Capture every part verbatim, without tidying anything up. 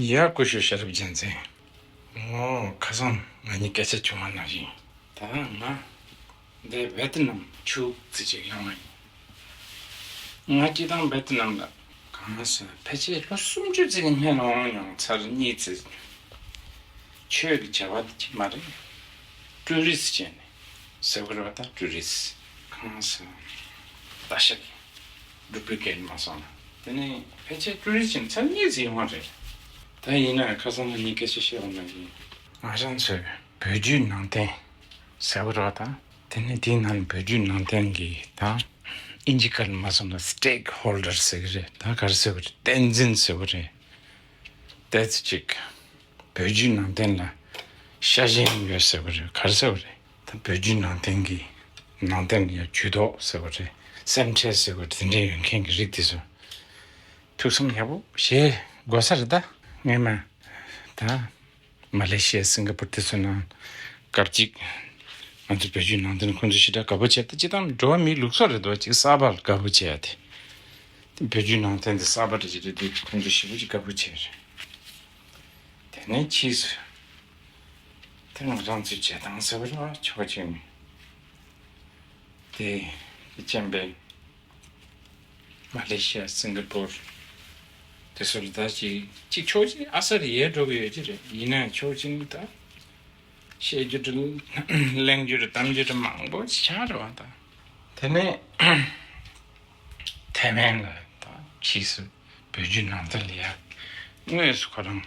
ཡ། སྐུ་ཞབས་ཤེས་རབ་རྒྱལ་མཚན། ངོ་། ཁ་སང་ང་གཉིས་སྐད་ཆ་བྱུང་བ་ནང་བཞིན། ད་ང་འདི་ཝེ་ཏི་ནམ་ཆུ་ཚོད་ཅིག་ཡོང་བ་ཡིན། ང་སྤྱིར་བཏང་ཝེ་ཏི་ནམ་ལ་གང་ཟེར་ཕལ་ཆེར་ལོ་སུམ་ཅུ་ཙམ་སྔོན་ལ་འོང་མྱོང་། ཚར་གཉིས་ཙམ། ཆོས་ཀྱི་བྱ་བ་དེ་ཅིག་མ་རེད། ཀྲུ་རི་སི་བྱས་ནས་ཟེར་བ་རེད་པ། ད་ཀྲུ་རི་སི་གང་ཟེར་ད་ཤག་ཌུ་པི་ལི་ཀེ་ཊི་མ་སོང་ན། དེ་ནས་ཕལ་ཆེར་ཀྲུ་རི་སི་བྱས་ནས་ཚར་གཉིས་ཙམ་ཡོང་བ་རེད། ད་ཡིན་ན་ཁ་སང་ང་གཉིས་སྐད་ཆ་བཤད་པ་ནང་བཞིན། ང་རང་ཚོའི་བོད་བརྒྱུད་ནང་བསྟན་ཟེར་བ་རེད་པ། ད་དེ་ནས་དེའི་ནང་བོད་བརྒྱུད་ནང་བསྟན་གྱི་ད་ཨིན་ཇི་སྐད་ལ་མ་སོང་ན་སི་ཊེག་ཧོལ་ཌར་ཟེར་གི་རེད། ད་ག་རེ་ཟེར་བ་རེད། བསྟན་འཛིན་ཟེར་བ་རེད། ཏོག་ཙམ་ཅིག་བོད་བརྒྱུད་ནང་བསྟན་ལ་ཤ་ཞེན་ཡོད་ཟེར་བ་རེད། ག་རེ་ཟེར་བ་རེད། ད་བོད་བརྒྱུད་ནང་བསྟན་གྱི་ནང་བསྟན་ལ་ཡང་ཇུས་གཏོགས་ཟེར་བ་རེད། སེམས་ཁྲལ་ཟེར་བ་རེད། དེ་འདྲའི་ཡོད་མཁན་གྱི་རིགས་དེ་ཚོ་ཐུགས་བསམ་ཡག་པོ་བཞེས་དགོས་ས་རེད། ད་སྔས་མ་ད་མ་ལེ་ཤི་ཡ་སིང་ག་པུར་དེ་ཚོ་ནང་སྐབས་གཅིག་ང་ཚོ་བོད་བརྒྱུད་ནང་བསྟན་ཁོང་ཚོ་ཞེ་དྲག་དགའ་པོ་བྱས། ད་སྤྱིར་བཏང་འགྲོ་བ་མིའི་ལུགས་སྲོལ་རེད་དོ། གཅིག་གསར་པ་ལ་དགའ་པོ་བྱས་ཏེ། དེ་བོད་བརྒྱུད་ནང་བསྟན་དེ་གསར་པ་རེད་ཅེས་རེད་དེ་ཁོང་ཚོ་ཞེ་པོ་ཅིག་དགའ་པོ་བྱས་རེད། དེ་ནས་ཕྱིས་སུ་དེ་ང་རང་ཚོའི་བྱེད་སྟངས་ཟེར་བ་རེད་པ། ཕྱོགས་གཅིག་ནས་དེ་དེ་རྐྱེན་པས་མ་ལེ་ཤི་ཡ་སིང་ག་པུར་དེ་ཚོ་ལ་ད་ཅིག་ཅིག་ཕྱོགས་གཅིག་ཨ་ས་རེ་ཡལ་འགྲོ་གི་ཡོད་ཀྱི་རེད། ཡིན་ནའང་ཕྱོགས་གཅིག་ནས་ད་བཤད་རྒྱུ་རེད། གླེང་རྒྱུ་རེད། གཏམ་རྒྱུ་རེད། མང་པོ་ཆགས་རེད་པ། ད་དེ་ནས་ཐའེ་ཝན་ལ་ད་ཕྱིས་སུ་བོད་བརྒྱུད་ནང་བསྟན་ལ་ཡ་དངོས་སུ་ཁོ་རང་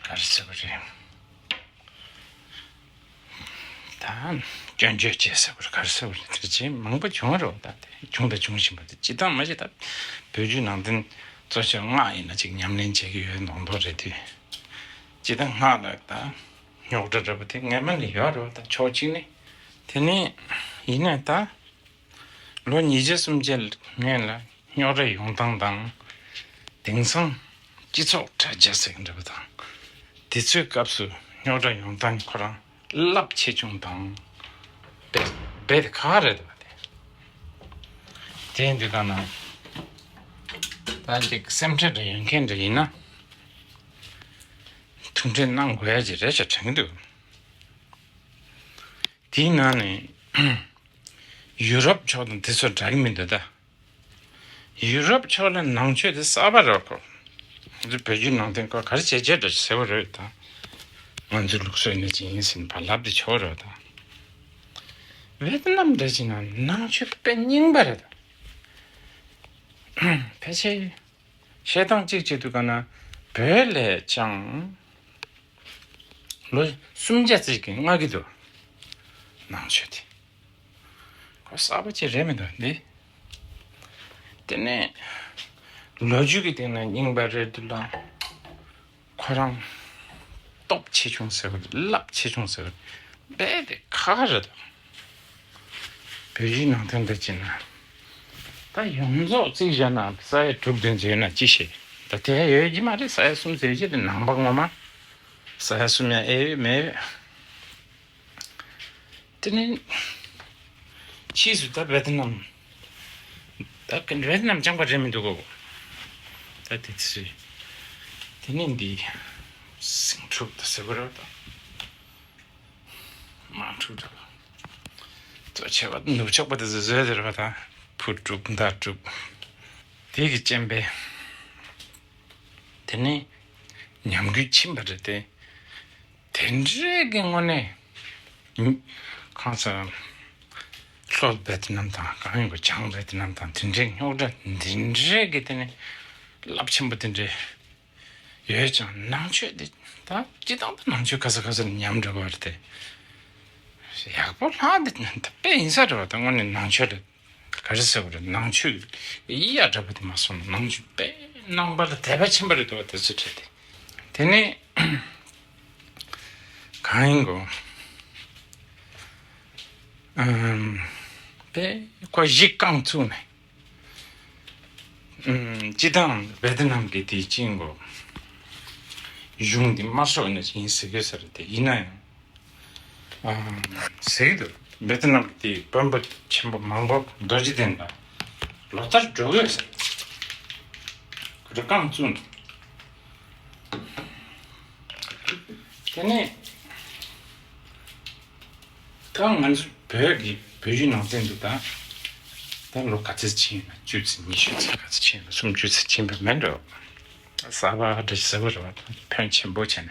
ག་རེ་ཟེར་བ་རེད། ད་སྐྱོན་བརྗོད་བྱས་ཟེར་བ་རེད། ག་རེ་ཟེར་བ་རེད། དེ་བྱས་མང་པོ་བྱུང་བ་རེད་པ། ད་དེ་བྱུང་དང་འབྱུང་བཞིན་པ་དེ་སྤྱིར་བཏང་མ་གཞི་ད་བོད་བརྒྱུད་ནང་བསྟན་གཙོ་ཆེ་བ་སྔགས་ཡིན་ན་ཅིག་ཉམས་ལེན་བྱེད་ཀྱི་ཡོད་མདོག་མདོག་རེད་དེ། སྤྱིར་བཏང་སྔགས་ལ་ད་རྙོག་དྲ་འདྲ་པོ་དེ་སྔ་མ་ནས་ཡོད་རེད་པ། ད་ཕྱོགས་གཅིག་ནས། དེ་ནས་ཡིན་ནའང་ད་ལོ་ཉིས་བརྒྱ་སུམ་བརྒྱ་སྔོན་ལ་རྙོག་དྲ་ཡོང་སྟངས་དང་། དེང་སང་སྤྱི་ཚོགས་དྲ་རྒྱ་ཟེར་གྱི་འདྲ་པོ་དང་། དེ་ཚོའི་སྐབས་སུ་རྙོག་དྲ་ཡོང་སྟངས་ཁོ་རང་རླབས་ཆེ་ཆུང་དང་རྦད་རྦད་དེ་ཁག་རེད་པ། དེ་དེ་ཡིན་དུས་གང་ན་ད་ཅིག་སེམས་ཁྲལ་འདྲ་ཡོད་མཁན་འདྲ་ཡིན་ན། ཐུགས་ཁྲལ་གནང་དགོས་ཡ་ཅིག་རེད་ཤག་དྲན་གྱི་འདུག་དེའི་ནང་ནས་ཡུ་རོབ་ཕྱོགས་དང་དེ་ཚོ་འདྲ་གི་མི་འདུག་ད་ཡུ་རོབ་ཕྱོགས་ལ་ནང་ཆོས་དེ་གསར་པ་རེད་ཁོ། ང་ཚོ་བོད་བརྒྱུད་ནང་བསྟན་ཁོ་ག་རེ་བྱས་བྱས་འདྲ་ཟེར་བ་རེད། ད་ང་ཚོའི་ལུགས་སྲོལ་ནི་ཅི་ཡིན་ཟེར་ནས་ཕར་ལབ་དེ་ཆོག་རེད། ད་ཝེ་ཏི་ནམ་འདྲ་ཅིག་ན་ནང་ཆོས་དཔེ་རྙིང་པ་རེད། ད་ཕལ་ཆེར་བཤད་སྟངས་གཅིག་བྱེད་དུས་ག་ན་བོད་ལས་ཀྱང་ལོ་སུམ་བརྒྱ་ཙམ་གྱི་སྔ་གི་འདུག་ནང་ཆོས་དེ་ཁོ་གསར་པ་ཅིག་རེད་མི་འདུག་འདི། དེ་ནས་ལོ་རྒྱུས་ཀྱི་སྟེང་ན་རྙིང་པ་རེད་འདུག་ལ། ཁོ་རང་སྟོབས་ཆེ་ཆུང་ཟེར་བ་རེད། རླབས་ཆེ་ཆུང་ཟེར་བ་རེད། རྦད་དེ་ཁག་རེད་དོ། བོད་བརྒྱུད་ནང་བསྟན་འདི་བྱས་ན། ད་ཡོངས་རྫོགས་རྩིས་བཞག་ན་ས་ཡ་དྲུག་བདུན་ཙམ་ཡོད་ན་ཅི་ཤེས། ད་དེ་ཡོད་ཀྱི་མ་རེད། ས་ཡ་གསུམ་ཙམ་ཡོད་ཀྱི་རེད། ནང་པ་ངོ་མ་ས་ཡ་གསུམ་ཡང་ཨེ་ཡོད་མེད་ཡོད། དེ་ནས་ཕྱིས་སུ་ད་ཝེ་ཏི་ནམ། ད་ཝེ་ཏི་ནམ་རྐྱང་པ་རེད་མི་འདུག་གོ། ད་དེ་ཚོས་དེ་ནས་འདི་སིང་ཕྲུག་ད་ཟེར་གི་རེད་ད། དམག་འཁྲུག་འདྲ་པོ། གཙོ་ཆེ་བ་ནུབ་ཕྱོགས་པ་དེ་ཚོ་བཟོས་དེ་རེད་པ། ད་བུ་ཕྲུག་མདའ་དྲུག་དེ་གི་རྐྱེན་པས། དེ་ནས་ཉམས་རྒུད་ཕྱིན་པ་རེད་དེ། དེ་འདྲའི་གི་དངོས་གནས་གང་ཟེར། ལྷོ་ཝེ་ཏི་ནམ་དང་གང་ཡིན་གོ་བྱང་ཝེ་ཏི་ནམ་དང་དེ་འདྲའི་རྙོག་དྲ་འདི་འདྲའི་གི་དེ་ནས་རླབས་ཆེན་པོ་དེ་འདྲའི་ཡོད་ཀྱང་ནང་ཆོས་དེ་ད་སྤྱི་བཏང་དུ་ནང་ཆོས་ག་ས་ག་ས་ནས་ཉམས་འགྲོ་གི་རེད་དེ། ཡག་པོ་ལྷག་འདི་ད་དཔེ་ཡིན་ས་རེད་པ། ད་དངོས་གནས་ནང་ཆོས་རེད། ག་རེ་ཟེར་བ་རེད། ནང་ཆོས་ཡ་འདྲ་པོ་དེ་མ་སོང་ན་ནང་ཆོས་དཔེ་ནང་པ་ལ་དད་པ་ཆེན་པོ་རེད་འདུག་བ། དེ་ཚོ་བྲལ་ཏེ། དེ་ནས་གང་ཡིན་གོ། ཨམ། དཔེ་ཁོ་གཞི་རྐང་བཙུགས་ནས། ཨམ། སྤྱི་བཏང་ཝེ་ཏི་ནམ་གྱི་དེ་ཅི་ཡིན་གོ། གཞུང་འདི་དམར་ཤོག་ནས་ཡིན་ཟེར་གི་ས་རེད་དེ། ཡིན་ན་ཡང་། ཨ། ཟེར་གྱི་འདུག་ཝེ་ཏི་ནམ་གྱི་དེའི་དཔོན་པོ་ཆེན་པོ་མང་པོ་རྡོ་རྗེ་གདན་ལ་ལོ་ལྟར་འགྲོ་གི་ཡོད་ཟེར། ཁོ་རང་རྐང་བཙུགས་ནས། དེ་ནས་ད་ང་ཚོ་བོད་ཀྱི་བོད་བརྒྱུད་ནང་བསྟན་དུ་ད་ད་ལོ་ག་ཚོད་ཕྱིན་ཡོད་ན། བཅུ་ཚོད་ཉི་ཤུ་ཚོད་ག་ཚོད་ཕྱིན་ཡོད་ན། སུམ་ཅུ་ཚོད་ཕྱིན་པ་མིན་འགྲོ། གསར་པ་འདྲ་ཞིག་ཟེར་བ་རེད་བ། ཕོན་ཆེན་པོ་བྱས་ནས།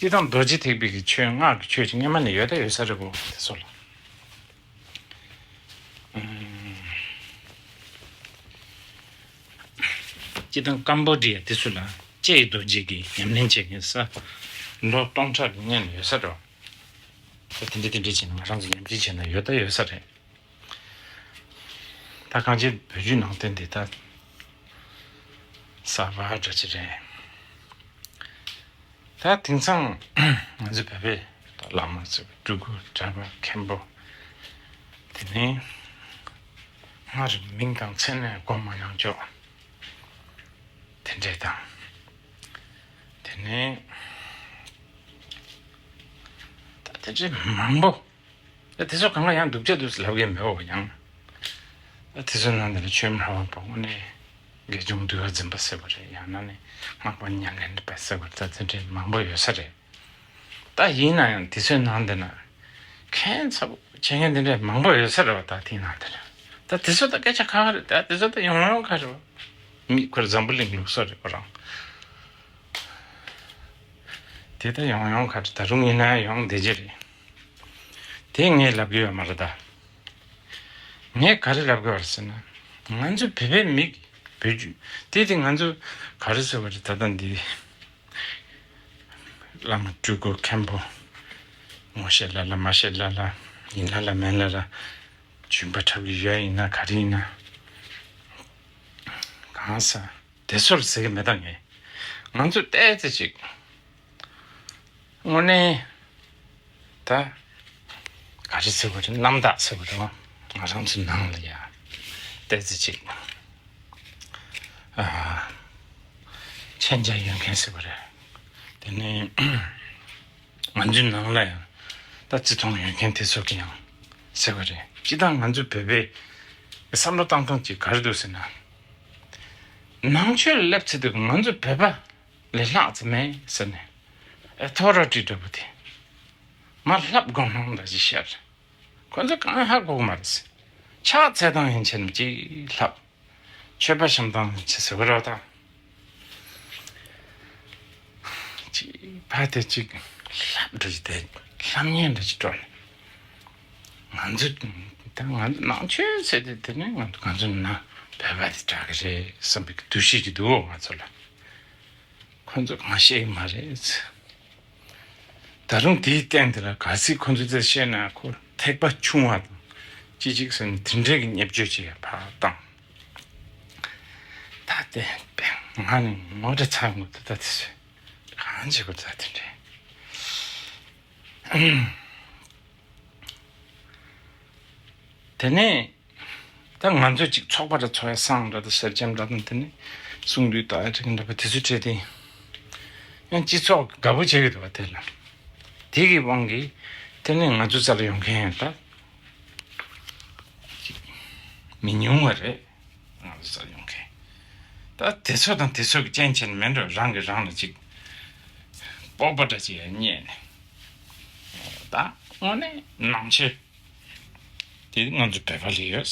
སྤྱིར་བཏང་རྡོ་རྗེ་ཐེག་པའི་གི་ཆོས། སྔགས་ཀྱི་ཆོས་ཀྱི་སྔ་མ་ནས་ཡོད་ད་ཡོད་ས་རེད་གོ། དེ་ཚོ་ལ། སྤྱིར་བཏང་ཀམ་བོ་ཌི་ཡ་དེ་ཚོ་ལ་ལྕེ་ཡི་རྡོ་རྗེ་གི་ཉམས་ལེན་བྱེད་མཁན་ས། ལོ་སྟོང་ཕྲག་གི་སྔོན་ནས་ཡོད་ས་རེད། ད་དེ་འདྲ་དེ་འདྲ་བྱས་ན་ང་རང་ཚོ་ཉམས་ཞིབ་བྱས་ན་ཡོད་ད་ཡོད་ས་རེད། ད་གང་ཅི་བོད་བརྒྱུད་ནང་བསྟན་འདི་ད་གསར་པ་འདྲ་ཅིག་རེད། ད་དེང་སང་ང་ཚོ་བོད་པའི་བླ་མ་ཟེར་བ། སྤྲུལ་སྐུ། གྲྭ་པ། མཁན་པོ། དེ་ནས་སྔར་མིང་དང་མཚན་ནས་གོ་མ་མྱོང་ཅོག་དེ་འདྲས་དང་། དེ་ནས་ད་དེ་འདྲས་མང་པོ། ད་དེ་ཚོ་གང་ག་ཡང་སྡུག་ཅག་འདུག་ལབ་མཁན་མེད་འོ། ཡང་ད་དེ་ཚོའི་ནང་དེ་ལ་ཆོས་སྨྲ་བ་པོ་དངོས་གནས་དགེ་སྦྱོང་འདུལ་བ་འཛིན་པ་ཟེར་བ་རེད། ཡང་ན་ནི་སྔགས་པ་ཉམས་ལེན་པ་ཟེར་བ་རེད། ད་དེ་འདྲས་མང་པོ་ཡོད་ས་རེད། ད་ཡིན་ན་ཡང་དེ་ཚོའི་ནང་དེ་ན་ཁྱད་མཚར་པོ་བྱེད་མཁན་དེ་འདྲས་མང་པོ་ཡོད་ས་རེད་བ། ད་དེའི་ནང་དེ་ན་ད་དེ་ཚོ་ད་སྐད་ཆ་ཁ་ཁ་རེད། ད་དེ་ཚོ་ད་ཡོང་ཡོང་ཁ་རེད་བ། མི་ཁོ་ར་འཛམ་བུ་གླིང་ལུགས་སྲོལ་རེད་ཁོ་རང་། དེ་ད་ཡོང་ཡོང་ཁ་རེད། ད་རུང་ཡིན་ན་ཡང་ཡོང་བསྡད་ཀྱི་རེད། དེ་ངས་ལབ་གི་ཡོད་མ་རེད་ད། ངས་ག་རེ་ལབ་གི་ཡོད་རེད་ཟེར་ན། ང་ཚོ་བོད་པའི་མི་གི་བོད་བརྒྱུད་དེ་དེ་ང་ཚོ་ག་རེ་ཟེར་བ་རེད། ད་ལྟ་འདི་བླ་མ་སྤྲུལ་སྐུ་མཁན་པོ་ངོ་ཤེས་ལ་ལ་མ་ཤེས་ལ་ལ་ཡིན་ལ་ལ་མིན་ལ་ལ་བྱོན་པ་འཁྲབ་ཀྱི་ཡོད་ཡིན་ན་ག་རེ་ཡིན་ན་གང་ཟག་དེ་ཚོར་ཟེར་གི་མེད་ད། ངས་ང་ཚོ་ཏོག་ཙམ་ཅིག་དངོས་གནས་ད་ག་རེ་ཟེར་བ་རེད། རྣམ་དག་ཟེར་བ་རེད། ང་རང་ཚོའི་ནང་ལ་ཡ་ཏོག་ཙམ་ཅིག་ཨ་མཁྱེན་རྒྱ་ཡོད་མཁན་ཟེར་བ་རེད། དེ་ནས་ང་ཚོའི་ནང་ལ་ཡང་ད་བརྩི་མཐོང་ཡོད་མཁན་དེ་ཚོ་གི་ཡང་ཟེར་བ་རེད། སྤྱིར་བཏང་ང་ཚོ་བོད་པའི་བསམ་བློ་བཏང་སྟངས་ཅིག་ག་རེ་འདུག་ཟེར་ན། ནང་ཆོས་ལ་སླེབས་ཚེ་དུས་ང་ཚོ་བོད་པ་ལས་ལྷག་ཙམ་མེད་ཟེར་ནས་ཨེ་ཐོ་རོ་ཊི་འདྲ་པོ་དེ་མར་ལྷབ་དགོས་སྣང་འདྲ་ཅིག་ཤར། ཁོ་ཚོ་གང་ཧ་གོ་གི་མ་རེད། ཕྱག་འཚལ་སྟངས་ཡན་ཆད་ནས་ཅིག་ལྷབ། མཆོད་པ་བཤམས་སྟངས་ཡན་ཆད་ཟེར་བ་རེད་བ་ད། ཅིག་ཕ་དེ་ཅིག་ལྷབ་འདྲ་ཅིག་དེ་ལྷབ་ཉན་འདྲ་ཅིག་སྤྲོ་ནས། ང་ཚོ་ད་ང་ཚོ་ནང་ཆོས་ཟེར་དེ་དེ་ནས་ང་ཚོ་ང་ཚོ་ནང་བོད་པ་དེ་དྲག་གི་རེད་བསམ་པའི་འདུ་ཤེས་ཅིག་འདུག་ང་ཚོ་ལ། ཁོ་ཚོ་གང་ཤེས་ཀྱི་མ་རེད། ད་རུང་དེའི་སྟེང་དེ་ལ་གལ་སྲིད་ཁོ་ཚོས་དེ་བཤད་ན་ཁོ་ཐེག་པ་ཆུང་བ་དང་ཅི་ཅིག་ཟེར་ནས་དེ་འདྲའི་གི་བརྙས་བཅོས་ཅིག་ཡང་ཕར་བཏང་། ད་དེ་དཔེ་ང་ནི་ངོ་འདྲ་ཚ་ངོ་ད་ད་དེ་ཚོས་གང་བྱེད་དགོས་ད་དེ་འདྲའི། དེ་ནས་ད་ང་ཚོ་ཅིག་ཚོགས་པ་འདྲ་ཚོགས་ཡ་བསང་འདྲ་དང་ཞལ་ཆེམས་འདྲ་དང་དེ་ནས་གསུང་འདུས་དང་ཨ་ཁྲིག་འདྲ་པོ་དེ་ཚོ་བྲིས་ཏེ་ཡང་སྤྱི་ཚོགས་དགའ་པོ་བྱེད་ཀྱི་འདུག་བ། དེ་ལ་དེ་གི་དབང་གིས་དེ་ནས་ང་ཚོ་རྩ་ལ་ཡོང་མཁན་ཡང་ད་ཅིག་མི་ཉུང་བ་རེད། ང་ཚོ་རྩ་ལ་ཡོང་མཁན་ད་དེ་ཚོ་དང་དེ་ཚོ་གི་རྐྱེན་བྱས་ནས་མིན་འགྲོ། རང་གིས་རང་ལ་ཅིག་སྤོབས་པ་འདྲ་ཅིག་ཡང་རྙེད་ནས་ད་དངོས་གནས་ནང་ཆོས། དེ་ང་ཚོ་བོད་པ་ལ་ཡོད།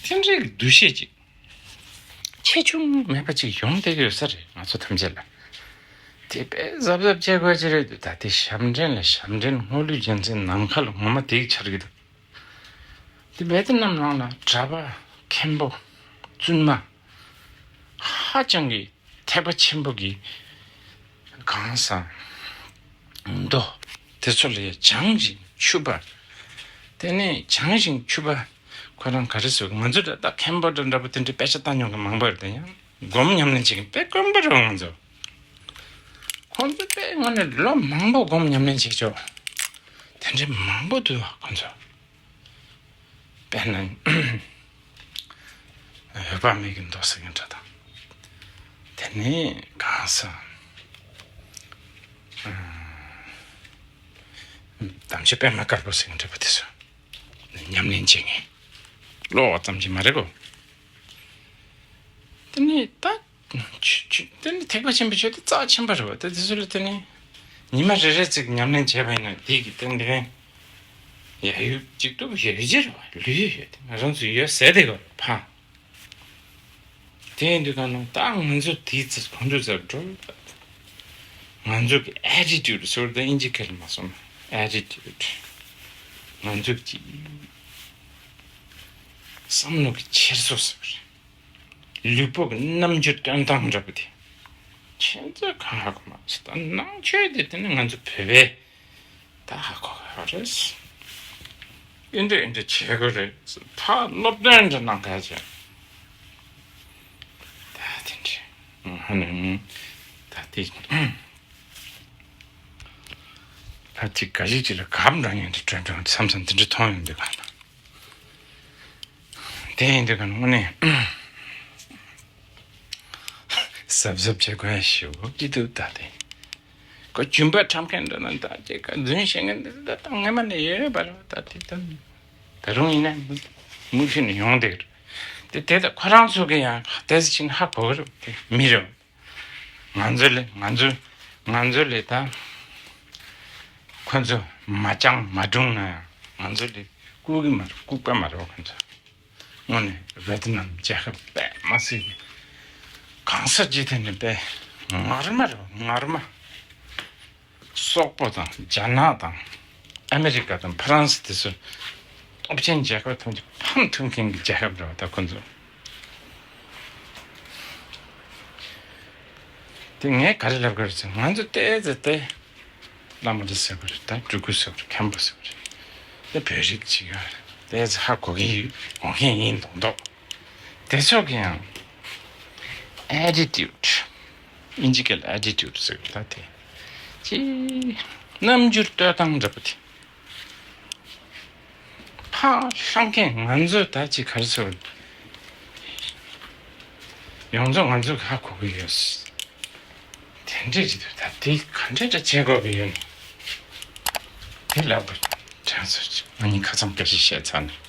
དེ་འདྲའི་འདུ་ཤེས་ཅིག་ཆེ་ཆུང་མེད་པ་ཅིག་ཡོང་བསྡད་ཡོད་ས་རེད། ང་ཚོ་ཐམས་ཅད་ལ་དེ་དཔེ་གཟབ་གཟབ་བྱེད་དགོས་ཅི་རེད། ད་དེ་ཞབས་འདྲེན་ལ་ཞབས་འདྲེན། སྔོན་ལུས་རྒྱལ་མཚན་ནམ་མཁའ་ལ་ངོ་མ་དེ་གི་འཆར་གི་འདུག་དེ་བས་དེ་རྣམས་ནང་ལ་གྲྭ་པ། མཁན་པོ། བཙུན་མ། ཧ་ཅང་གི་ཐེག་པ་ཆེན་པོ་གི་གང་ཟག་མདོ་དེ་ཚོ་ལ་ཡང་བྱང་ཞིང་ཆུབ་པ། དེ་ནས་བྱང་ཞིང་ཆུབ་པ་ཁོ་རང་ག་རེ་ཟེར། ང་ཚོ་འདྲ་ད་མཁན་པོ་འདྲ་འདྲ་པོ་དེ་འདྲའི་དཔེ་ཆ་ལྟ་མྱོང་མཁན་མང་པོ་ཡོད་དེ། ཡང་སྒོམ་ཉམས་ལེན་བྱེད་མཁན་དཔེ་དཀོན་པོ་རེད། ང་ཚོ་ཁོང་ཚོ་དཔེ་དངོས་གནས་ལོ་མང་པོ་སྒོམ་ཉམས་ལེན་བྱེད་ཆོག་དེ་འདྲའི་མང་པོ་འདུག་ཁོང་ཚོ། དཔེར་ན་འོད་དཔག་མེད་ཀྱི་མདོ་ཟེར་མཁན་འདྲ་དང་། དེ་ནས་གང་ཟག་དམ་ཆོས་པད་མ་དཀར་པོ་ཟེར་མཁན་འདྲ་པོ་དེ་ཚོ་ཉམས་ལེན་བྱེད་མཁན་ཀློག་པ་ཙམ་གྱིས་མ་རེད་གོ། དེ་ནས་ད་ ཆོས་ཆོས་དེ་ནི་ཐེག་པ་ཆེན་པོའི་ཆོས་དེ་རྩ་ཆེན་པོ་རེད་བ། དེ་དེ་ཚོ་ལ་དེ་ནི་ཉི་མ་རེ་རེ་ཅིག་ཉམས་ལེན་བྱས་པ་ཡིན་ན་དེ་གི་དེ་འདི་ཡ་ཡུ་གཅིག་ཏུ་ཡ་ཡུ་ཅི་རེད་བ། ལུས་ཡོད་དེ་ང་རང་ཚོ་ཡོད་ཟེར་དེ་ག་ཕ། དེ་ཡིན་དུས་ག་ན་ད་ང་ཚོ་དེའི་ཚེ་ཁོང་ཚོའི་ཚེ་འགྲོ། ང་ཚོ་གི་ཨེ་ཊི་ཊུ་ཌི་ཟེར་བ་དེ་དབྱིན་ཇི་སྐད་ལ་མ་སོང་། ཨེ་ཊི་ཊུ་ཌི། ང་ཚོ་གི་བསམ་བློ་གི་འཁྱེར་སོ་ཟེར་བ་རེད། ལུས་པོ་གི་རྣམ་འགྱུར་སྟོན་སྟངས་འདྲ་པོ་དེ། ཁྱེད་ཚོས་གང་ཧ་གོ་མ་སོང་། ད་ནང་ཆོས་དེ་དེ་ནི་ང་ཚོ་བོད་པའི་ད་ཧ་གོ་གི་ཡོད་རེད། ཨེ་འདྲ་ཨེ་འདྲ་བྱེད་དགོས་རེད། ཕར་སློབ་སྟོན་འདྲ་གནང་ག་བྱས། ད་དེ་འདྲ་ཧ་ནི་ད་དེ་ཕ་ཅིག་ག་ཞིག་ཅིག་ལ་གབ་འདྲ་ཡིན་འདྲ་དྲན་དྲན་བསམ་བསམ་དེ་འདྲ་མཐོང་ཡོང་དུས་ག་ན། དེ་ཡིན་དུས་ག་ན་དངོས་གནས་གཟབ་གཟབ་བྱེད་དགོས་ཞེ་པོ་ཅིག་འདུག་ད་དེ་ཁོ་ལྗོན་པ་འཁྲབ་མཁན་འདྲ་ན་ད་ཅིག་ག་རྫུན་བཤད་མཁན་འདི་ད་ད་སྔ་མ་ནས་ཡོད་པ་རེད། ད་དེ་ད་ད་རུང་ཡིན་ན་མུ་མཐུད་ནས་ཡོང་བསྡད་ཀྱི་རེད། དེ་དེ་ད་ཁོ་རང་ཚོ་གི་ཡང་དེ་ཅིག་ཧ་གོ་གི་རེད། དེ་མི་རེད། ང་ཚོ་ལས་ང་ཚོ་ང་ཚོ་ལས་ད་ཁོ་ཚོ་མ་སྤྱང་མ་སྒྲུང་ན་ཡང་ང་ཚོ་ལས་ལྐུགས་ཀྱི་མ་རེད། ལྐུགས་པ་མ་རེད་ཁོ་ཚོ། དངོས་གནས་ཝེ་ཏི་ནམ་རྒྱལ་ཁབ་དཔེ་མ་སྲིད་པའི་གང་ས་ཅི་ཐད་ནས་དཔེ་ངར་མ་རེད། ངར་མ། སོག་པོ་དང་རྒྱ་ནག་དང་ཨ་མེ་རི་ཀ་དང་ཕ་རན་སི་དེ་ཚོ་སྟོབས་ཆེན་རྒྱལ་ཁབ་ཐམས་ཅད་ཕམ་ཐུབ་མཁན་གྱི་རྒྱལ་ཁབ་རེད་བ། ད་ཁོ་ཚོ་དེ་ངས་ག་རེ་ལབ་དགོས་རེད་ཟེར། ང་ཚོ་ཏོག་ཙམ་དེ་བླ་མ་རེད་ཟེར་བ་རེད། ད་སྤྲུལ་སྐུ་ཟེར་བ་རེད། མཁན་པོ་ཟེར་བ་རེད། དེ་བོད་རིགས་ཅིག་ཡོད་རེད། ཏོག་ཙམ་ཧ་གོ་གི་ཡོད་གོ་མཁན་ཡིན་མདོག་མདོག་དེ་ཚོ་གི་ཡང་ཨེ་ཊི་ཊུ་ཌི། དབྱིན་ཇི་སྐད་ལ་ཨེ་ཊི་ཊུ་ཌི་ཟེར་གི། ད་དེ་ཅི་རྣམ་འགྱུར་སྟོན་སྟངས་འདྲ་པོ་དེ། ཕར་ལྷང་མཁན་ང་ཚོ་ད་ཅི་ག་རེ་ཟེར། ཡོངས་རྫོགས་ང་ཚོ་ཧ་གོ་གི་ཡོད། དེ་འདྲས་ཅིག་འདུག་ད་དེ་ག་འདྲས་འདྲ་བྱེད་དགོས་ཀྱི་ཡོད་ན། དེ་ལབ་པ་དྲན་སོང་། ང་གཉིས་ཁ་ཙམ་སྐད་ཆ་བཤད་ཚར་ནས་